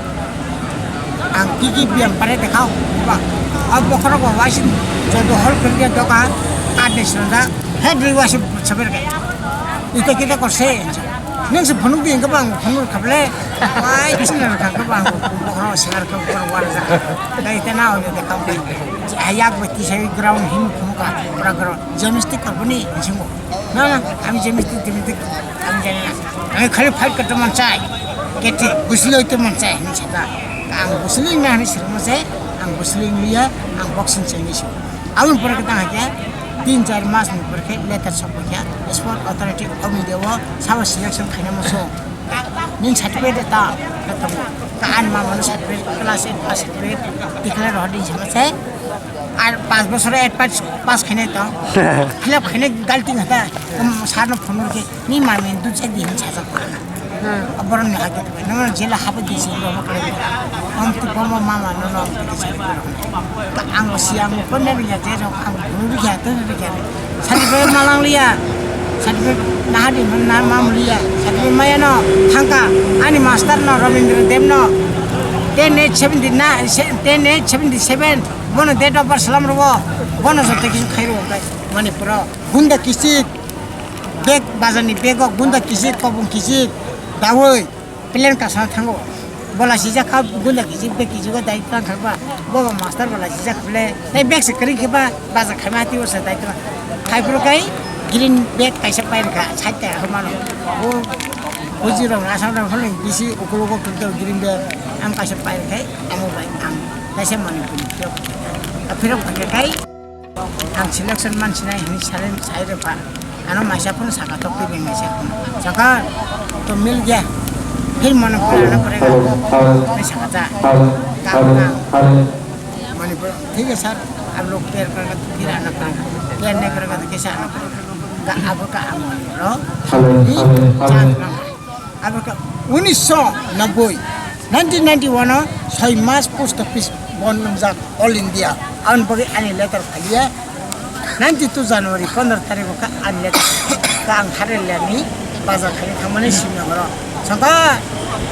Ang kiki biam pare dekhao. Ba. Ab bokhoro ko wasin. Jodo hol kiri doka. Ade sanda. He dui wasin sabar kai. Ita kita korse. Neng se phunuk di engkau bang phunuk kable. Wai, kisah nak kau bang. Bokhoro segar kau bokhoro warga. Dai tena o de kau kai. Ayak beti sai ground him phunuk ka. Pura ground. Jemstik karboni. Singo. Na, na, ami jemstik, jemstik, ami jani na. Ami khali fight korte mon chai. Kete, busli hoite mon chai, hinwi sata. Ang busli na hinwi sirmo se, ang busli liya, ang boxing chengni si. Aboni pore khe tang hakhe, tin char mas ni pore khe letter sok khe, Sport Authority of India o sabo selection khaina muchung. Nini certificate ta, ta tongo. Ta ani mama no certificate, class eight pass certificate, declare rw di sama se. Ar panch bochor eight pass, pass khainai tong. Fill up khainai galti hata. Sir no phone rwkhe, ni mami dui char din sajak. Borok ni hake no jela habo di sing ro. Am tu bomo mama no no. Ang si ang phone ni ya je rok ang phone rwkhe to rwkhe. Sadi bai malang liya. Sadi bai nahadi na mam liya. Sadi bai maya no thangka. Ani master no Rabindra Dev no. Ten eight seventy nine, ten eight seventy seven. Bono date of birth salam rwo. Bono joto kisu khairo kai. Manipuro. Gunda kisik. Bag bazani bag o gunda kisik, kobong kisik. Dawoi. Plan kasana thango. Bola sijak kha gunda kisik bag kisik o dai tang kha ba. Boba master bola sijak khle. Tai bag se kring khe ba baza khaima ti o sa dai tang. Khai pro kai green bag kaisa pai kha. Sai ta ho mano. O Buji rok asam rok hwnwi bisi ukuluk o kwrwk green bag. Am kaisa pai khe. Amo bai ang kaisa manipuri phirok phirok phai kai ang selection man sinai hinwi sai sai rw pha ano maisa phone saka tok twi bai maisa phone saka to mil gaya phir mano phone ano pore ga saka ta ka ka manipur thik hai sir ab log pair kar ka phir ano pore ga pair nahi kar ka kaisa ano pore ga abo ka amo ro ni chance na Abo khe unisho nobboi, nineteen ninety-one o soi mas post office Bon nungjak all India. Aboni bagwi ani letter phaiya. Ninety two January pondro tarikh o kha ani letter. Kha ang Tharaliani bazar khaina thangmani Simnagoro. Songkha,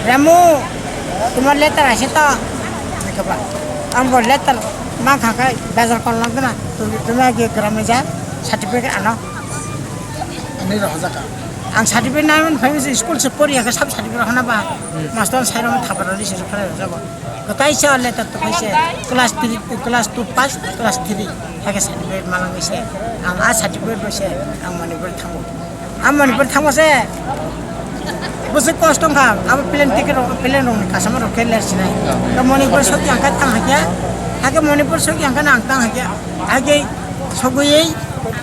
"Ramu, tomar letter ase to?" Hwnwi kha ba. Ang bo letter mankha khe bazar kolna gana. Tumi, tumi age gram ja certificate ano. Ani rohorjak. Ang certificate naimani phai se school se poriya khe sab certificate hana ba. Master sai rok thapar rani se phai rok jago. Kwtai se letter to phai se class three, class two pass, class three. Hake certificate malang se. Ang a certificate bai se ang Manipur thango. Ang Manipur thango se. Bwswk kosto wngkha, abo plane ticket rok, plane rok ni kasama rok khe ler sinai. To Manipur sokya ang kha tang hakya. Hake Manipur sokya ang kha na ang tang hakya. Hake sogwi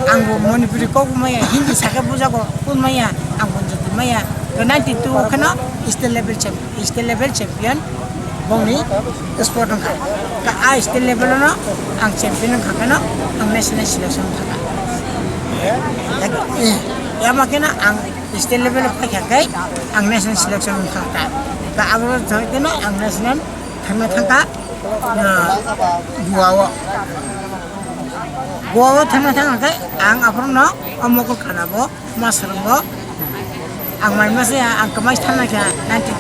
ang bo Manipuri kok maya, Hindi sakhe bujago, kun maya, ang bo jati maya. To ninety two o kheno state level champ-, state level champion bongni sport wngkha. To a state level no ang champion wngkha kheno ang national selection wngkha. Yama kheno ang state level o paikha khe ang national selection wngkha ta. Ta abo kheno ang national thangna thangkha, ah, Goa o. Goa o thangna thangkha khe ang aphuru no o mokol kana bo ma swrwng bo. Ang mai masa ya ang kwmai thangna khe ninety,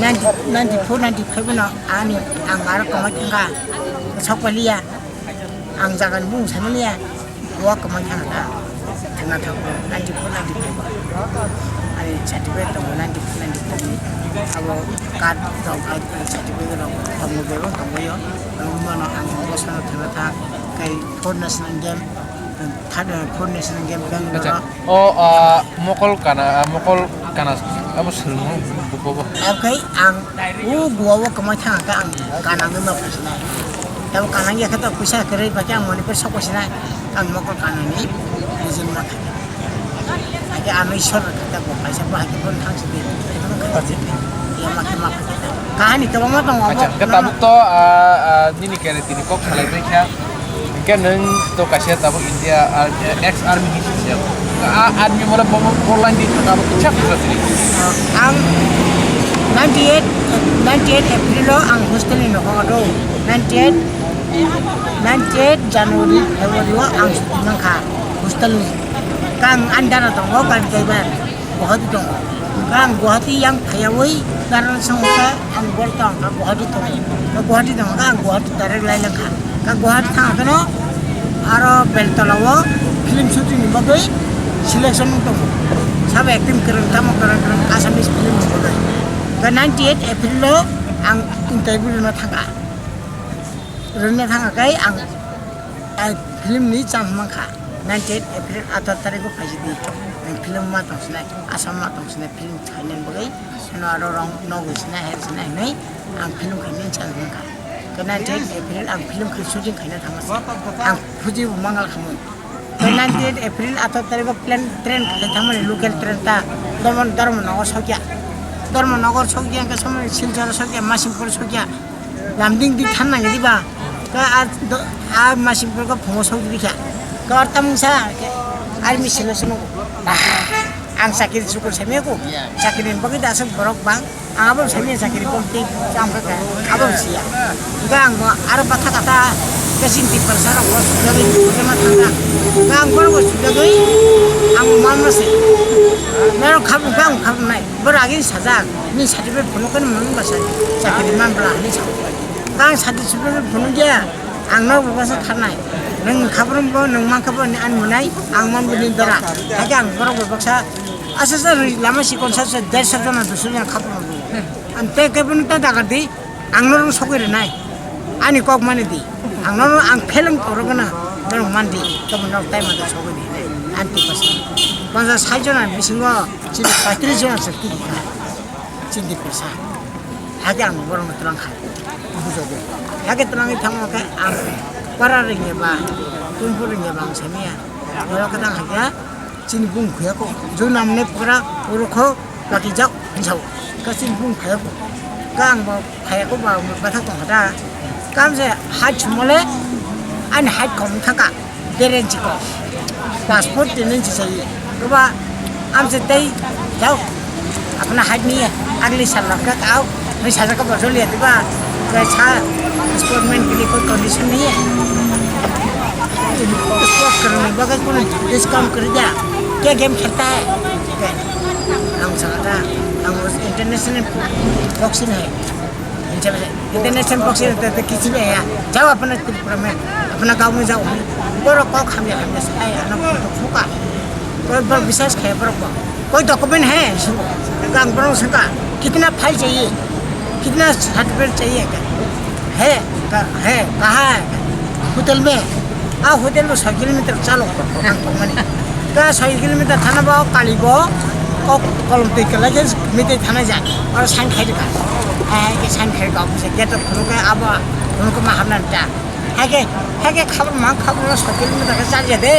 ninety, ninety four, ninety five no ani ang aro kwmai thangkha. Sok paliya. Ang jaga ni bung sanaliya. Wa kwmai thang ta. Thangna thang. Ninety four, ninety five. Ani certificate tongo ninety four, ninety five ni. Abo card rok, certificate rok tongo, bebak tongo yo. Ang mano ang bosano thangna thang. Kai four national game, third, four national game Bangalore. Acha. O, ah, mokol kana, ah, mokol kana, abo swrwngmung buko bo. Oke, ang o Goa o kwmai thang kha ang kana wngwi ma phasinai. Tamo kana ya khe to puisa kwrwi ba khe ang Manipur sok phasinai. Ang mokol kana ni nijin ma kha. Age ano isor kha ta bo kaisa ba khe bon thang sidi. Ya ma khe ma kha. Kahani kwbangma tongo. Acha, khe tabuk to, ah, ah, nini kere tini kok salai bai kha. Hingke nwng to kaisa tabuk India ar-, ex army ni sisi. A army mole bomo online di thaka bo kisa kisa sini. Ang ninety eight, ninety eight April o ang hostel ni nogo do. Ninety eight, ninety eight January, February o ang suti mankha hostel ni. Kang andara tongo kang kaibar. Guwahati tongo. Hingke ang Guwahati yang phaiyawi darang song khe ang bor tong kha Guwahati tongo. Hingke Guwahati tongo khe ang Guwahati direct lai lang kha. Hingke Guwahati thang khe no aro Beltola o film shooting ni bagwi selection wng tongo. Sabo acting kwrwng tamo kwrwng kwrwng Assamese film ni bagwi. Hingke ninety eight April o ang interview rwna thang kha. Rwna thang kha khe ang, ah, film ni chance man kha. Ninety eight April atharo tarikh o phaisidi. Ang film ma tong sinai, Assam ma tong sinai, film khainani bagwi. Hino aro rong nogwi sinai, her sinai hinwi ang film khainani chance man kha. Khe ninety eight April ang film khai shooting khaina thangma se. Ang phuji bo mangal khamwi. Khe ninety eight April atharo tarikh o plane, train khai thangmani local train ta Dharma-, Dharmanagar sokya. Dharmanagar sokya hingke somoni Silchar sokya, Masimkor sokya. Lamding di than nang di ba. Ka a do, a masing pur ko phungo sok di kha. Ka or tamung sa, army selo selo. Bah, ang sakiri sukul semi ko. Sakiri bagi da sok borok bang. Ang abo semi sakiri ko ti kam ka ka. Abo sia. Ka ang mo aro patha kata ka sin ti par sa ro ko sujagwi ko ma thang ka. Ka ang borok ko sujagwi ang man ma se. Nero kham ka ang kham nai. Borok agini sajak, "Nini certificate phunukhe nini mung basa chakri manbla," hinwi sa. Kang certificate phunukya, ang no bo basa tharnai. Nwng khabrumbo, nwng mankha bo, ani mwnai, ang manbo nini dora. Haikhe ang borok bo baksa, asa sa rwi lama sikon sa sa, dersa jona, duiso jona khabrum bo. Ang te khe bono ta dagar di, Ang norok sogwi rwnai. Ani kok mani di. Ang norok ang pheleng torok gana. Norok man di. Tamo norok tai mata sogwi di. Ani ti pasa. Pasa sai jona bisingo chini paitris jona se ti kha. Chini pasa. Hake ang borok no twlang khai. Bujogo. Hake twlangwi thangma khe ang para ringya ba, tumpu ringya ba ang samiya. Borok khe tang hake. Chini bung khuya ko, jo namne pora oro kho laki jak hinsa o. Ka chini bung khuya ko, ka ang bo khuya ko ba mo batha tong kha da. Kam se haj chumole, ani haj kom thaka, derenchi ko. Passport tinin chi sai, ko ba am se tei jao. Apna haj ni agli sal lak ka ao, ni saja ka bosol ya diba. भाई साहब, स्पोर्ट्समैन के लिए कोई कंडीशन नहीं है? स्पोर्ट्स करने बगैर कोई डिस्काउंट कर दिया, क्या गेम खेलता है? हम समझा, हम उस इंटरनेशनल बॉक्सिंग है। इंटरनेशनल बॉक्सिंग है, तो, तो किसी में है, जाओ अपना त्रिपुरा में, अपना गांव में जाओ। बोलो, कौन खाम है, हम जैसे है, हम लोग तो फूका। कोई बार विशेष है, बोलो, कोई डॉक्यूमेंट है, सुनो, काम करो, उसका कितना फाइल चाहिए, कितना सर्टिफिकेट चाहिए, क्या? है, का-, है, कहाँ है? होटल में। आ, होटल में छः किलोमीटर चलो, हम तो मनी। का छः किलोमीटर थाना बा, काली बा, को कलम ते के लगे, मिटे थाना जा, और साइन खाई दिखा। है, है, के साइन खाई का, ऑफिस गेट पर फोन का, अब फोन को मैं हमने क्या? Hake, hake khabor ma khabor no cycle ni daga chal ya de.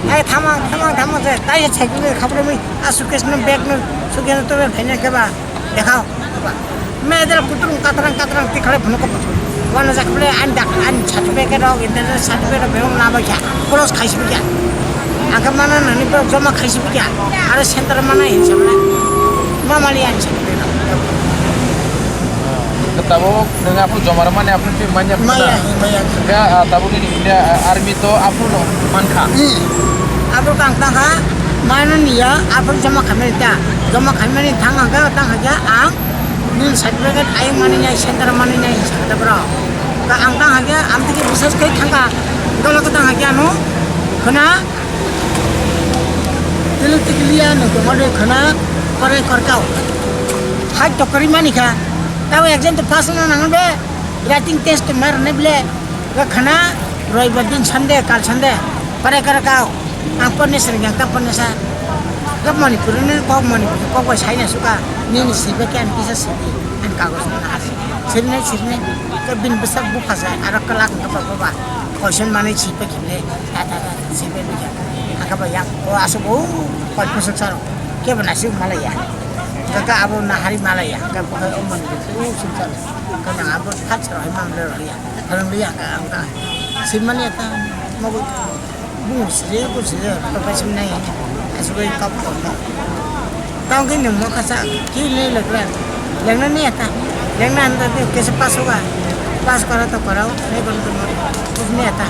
Hake thama, thama, thama se, tai se cycle ni khabor mi, a suitcase no bag no, suitcase no to bag phaina ke ba, dekhao. Me dera kutung katrang katrang ti khale phone ko. Wana jak bole an dak an certificate rok, internet certificate rok, bebak na ba kya, cross khai si kya. Aka mana nani ba joma khai si kya. Are center mana hin sabla. Mamali an certificate rok. Tabuk nang aphuru joma rwmani aphuru twi manya phuru Maya, na? Maya. Hingke, ah, tabuk nini India, ah, army to aphuru no mankha. Hmm. Aphuru kang tangkha, mano niya, aphuru joma khamani ta. Joma khamani thang hangka, tang hangka, ang nini certificate ayung mani nai, center mani nai, sakta bro. Ka ang tang hangka, am tiki bisas kai thangka. Dolo ka tang hangka ano, khna, tili tiki liya no, tongma de khna, kore korkao. Hai to kori mani kha. Tabo exam to pass na nang be. Writing test to mar ne ble. Ga khana roibar din Sunday, kal Sunday. Pare kara kao. Ang porne sering yang ta porne sa. Ga Manipur ne kok Manipur kok bai sai na suka. Nini sibe ke an kisa sibi. An kagos na asi. Sirne sirne. Ka bin besak bu khasa. Arak kelak ka ba ba. Question mane sibe kine. Ta ta ta sibe bi. Aka ba yang. O asu bu. Koi pusuk saro. Ke ba nasi malaya. Kaka abo nahari malaya. Ka bu o Manipur. Pusuk saro. Ka nang abo khat saro. Hai mamle roya. Phwrwngli ya ka ang ta. Simani ta mogo. Bungo siri ko siri ko pa simnai. Asugoi kap ko ta. Tao ke nung mo kasa ki le le kra. Lengna ni ta. Lengna anda te kese pass hoga. Pass kara to karao. Nahi karo to maro. Kuch nahi aata.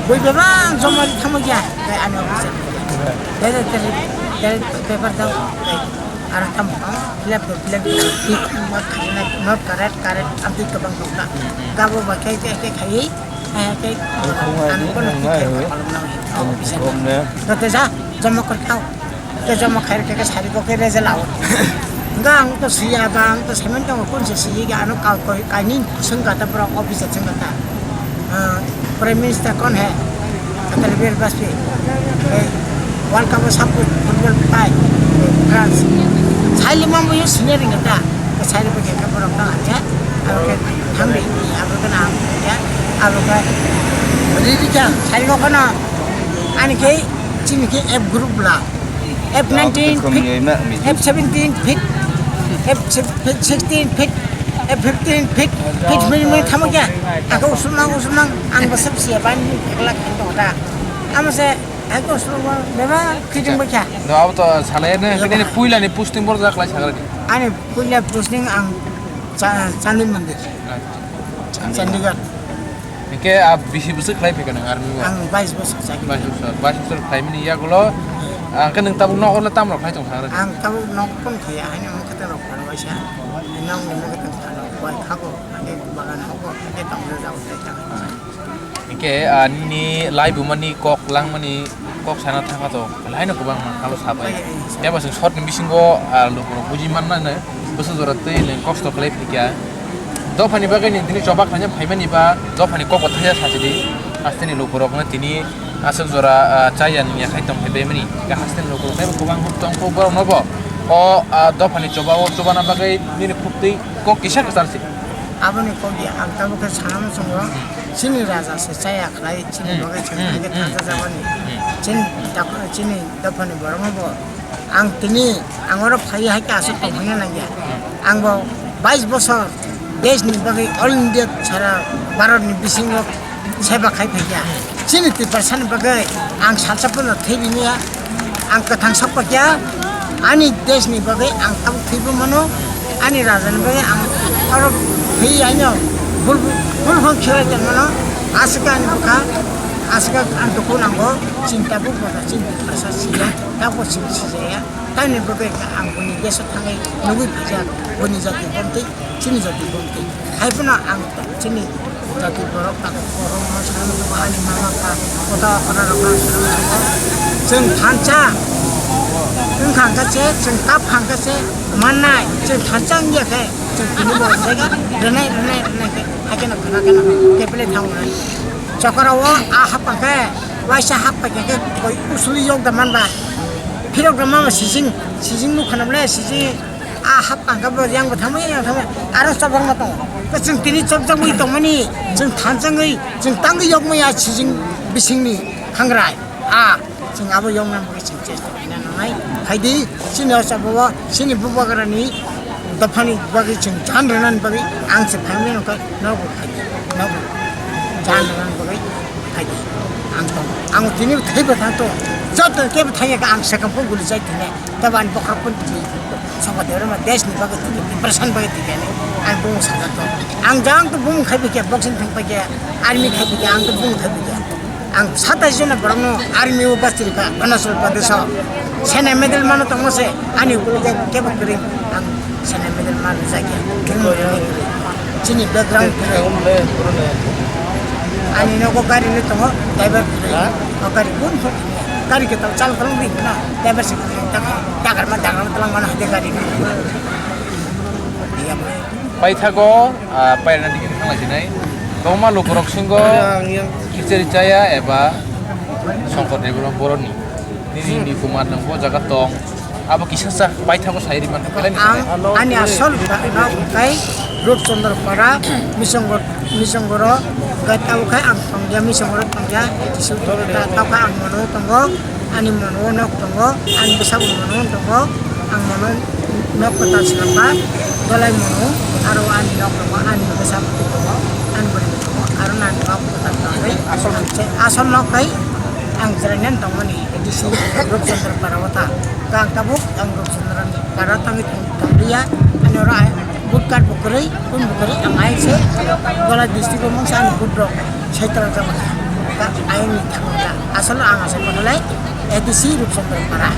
Boi bebak joma di thamo kya. Kai ani office. Dere dere dere paper dao. Kai. Aro tam, ah, left to, left to, tik, mark khaina, not correct, correct, abdi kabang tongkha. Gabo ba khe, khe, khe khai, eh, khe, ang kono tik khai palom na, oh, bisa. Tote ja, joma kor khao. Te joma khai, khe, khe sari ko khe result lao. Ga ang to siya ba, ang to semen to kun se siya, ano ka, ko, kaini sengkata, bro, office sengkata. Ah, Prime Minister kon hai? Atal Bir Bajpai. Eh, World Cup o sab football pai. Eh, France. Saili mambo yo senior ni ta. Saili bo khe borok na acha. Abo khe thangri, abo khe na acha. Abo khe riri kya. Saili bo kono. Ani khe chini khe F group la. F nineteen fit, F seventeen fit, F sixteen fit, F fifteen fit, fit mini mini thamo kya? Ako usumang usumang ang basap siya ban ni pekla khinto da. Amo se ako usumang beba kiting bakya. No, abo to salai ne, ini puila ni posting bor jak lai sagra ni. Ani puila posting ang Cha-, Chandi Mandir. Chandigarh. Hingke a bisi bwswk khlai phaikha nang army o? Ang bais bosor chakri. Bais bosor, bais bosor khlaimani yagulo, ah, hingke nwng tabuk nogo le tamrok khlai tong thang rw? Ang tabuk nok phone khaiya, haino mwkhwtwng rok phano waisa. Nok ni mwkhwtwng phano bai khago, hingke bagan hogo, hingke tongsa jao tei tang. Hingke, ah, nini laibumani kok langmani kok sana thangkha to, belai no kwbang mankha lo sabai. Tei bo chwng short ni bisingo, ah, lukurok buji manna no, bwswk jora twi nwng kosto khlai phaikha. Dophani bagwi ni tini choba khlaina phaimani ba, dophani kok bo thaya sachidi, hasteni lukurokno tini aswk jora, ah, chaya nungya khai tong phaibaimani. Hasteni lukurok tei bo kwbang tongkho borokno bo, o, ah, dophani choba o chubana bagwi nini khuktwi kok kisa kwchar se. Aboni kok ya, ang tabuk khe sana muchungo, chini raja se chaya khlai, chini bagwi chwng khaikhe thangsa jabani. Chini dak-, chini dophani borokno bo ang tini, ang oro phai hai khe aswk tong hwnna nangya. Ang bo bais bosor desh ni bagwi, all India sara Bharat ni bisingo seba khai phaikha. Chini Tiprasa ni bagwi ang salsa phano thwi bini ya, ang kwthang sok pakya. Ani desh ni bagwi ang tabuk thwibo mano, ani raja ni bagwi ang oro Hi aino bul bul hon khirai tongmano aswk ani bwkha, aswk ang duku nango, chini tabuk bwkha chini asa siya, tabuk chini sijaya, tamni bagwi ang buni deso thangwi nugwi phaijak, buni jati bomtwi, chini jati bomtwi. Hai phano ang chini jati borok tak borok no swrwng tongo, ani mama kha, kota kota rok no swrwng tongo. Chwng thansa wngkha hwnkhe se, chwng kap kha hwnkhe se mannai, chwng thansa wngya khe. Chwng tini bo jaga rwnai, rwnai, rwnai khe, hakhe no khwna khe no kepele thang rwnai. Chokora o a hapang khe, waisa hapang khe, khe koi usuli yok da man ba. Phirok da mama sijing, sijing nuk khana bole, sijing a hapang khe bo yang bo thamwi, yang thamwi. Aro chobang ma tongo. Ko chwng tini chobjagwi tongmani, chwng thanchangwi, chwng tangwi yokmaya sijing bisingni khangrai. A. Chwng abo yokna bagwi chwng chesta khaina nangnai. Phaidi, chini o chapao, chini bubagrani dophani bagwi chwng jan rwnani bagwi ang se phaimani nokha, nogo phaidi, nogo jan rwnani bagwi phaidi. Ang tong, ang tini thaiba thang to, joto kebo thaiya kha ang sekam phone guli chai thine, tabo ani bokhorok phone tini, songkha debra ma desh ni bagwi tini, depression bagwi tini, ang bung sajak to. Ang jang to bung khaibi khe, boxing thang pai khe, army khaibi khe, ang to bung khaibi khe. Ang satais jona borokno army o bachirikha Arunachal Pradesh o. Sena medal mano tongma se ani ukulok kebo kwrwi ang sena medal mano jakya. Chini background kwrwi. Ani nogo gari le tongo, driver kwrwi. O gari kun thok. Gari ke tal chal tong ri na. Driver se kwrwi. Takar ma takar ma talang mano hade gari. Paithago, ah, pairana digi thangla sinai. Tongma lukurok singo kichari chaya eba songkor ni borok boroni. Nini ni kumar nang bo jaga tong. Abo kisa sa paithago sai ri man. Ang ani asol ba, ba kai Rup Chandra Para, Misongor, Misongoro, kai tabo kai ang tongya, Misongoro tongya, kisu tongya, tabo kai ang mono tongo. Ani mono nok tongo, ani bwsabo mono tongo, ang mono nok kwtal swnamkha, dolai mono, aro ani nok tongo, ani bwsabo tongo, ani bwrwi tongo, aro ani nok kwtal tongo. Asol, asol nok kai ang chwraina tongmani, A D C Rupchandra Para o ta. Kang tabuk ang Rupchandra Para tangwi tong, tonglia, ani oro ai vote card bo kwrwi, kun bo kwrwi, ang ai se Golai district o mungsa ani vote rok. Saitala jabala. Ka ayang ni thangla. Asal ang asal mahalai A D C Rupchandra Para.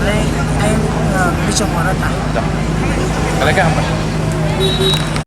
Lai ayang, eh, Bisong Mara ta. Kalai ka hambai.